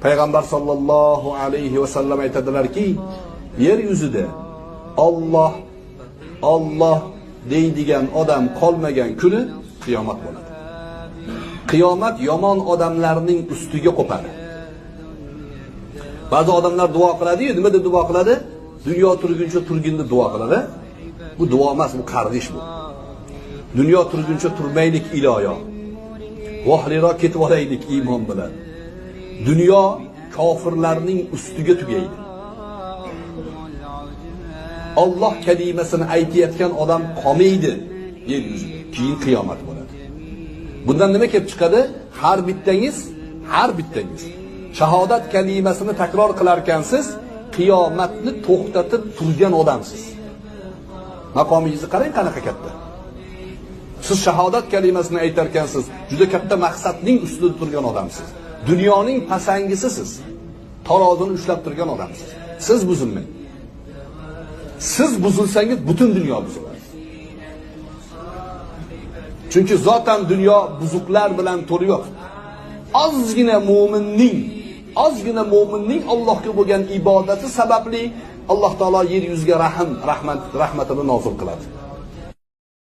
Payg'ambar sallallohu alayhi va sallam aytadilarki, yer yuzida Alloh Alloh deydigan odam qolmagan kuni qiyomat bo'ladi. Qiyomat yomon odamlarning ustiga qo'padi. Ba'zi odamlar duo qiladi-yu, nima deb duo qiladi? Dunyo turguncha turgin deb duo qiladi. Bu duo emas, bu qarg'ish bu. Dunyo turguncha turmaylik iloyo. Vohliroq ketib olaylik iymon bilan. Dunyo kofirlarning ustiga tugaydi. Alloh kalimasini aytayotgan odam qolmaydi yer yuzida. Keyin qiyomat bo'ladi. Bundan nima kelib chiqadi? Har bittangiz shahodat kalimasini takror qilarkansiz, qiyomatni to'xtatib turgan odamsiz. Maqomingizni qarang qanaqa katta. Siz shahodat kalimasini aytarkansiz, juda katta maqsadning ustida turgan odamsiz. Dunyoning pasangisisiz. Tarozini ushlab turgan odamsiz. Siz buzilmang. Siz buzilsangiz butun dunyo buziladi. Chunki zotan dunyo buzuqlar bilan to'lib yotibdi. Ozgina mo'minning Allohga bo'lgan ibodati sababli Alloh taolo yer yuziga rahmatini nozil qiladi.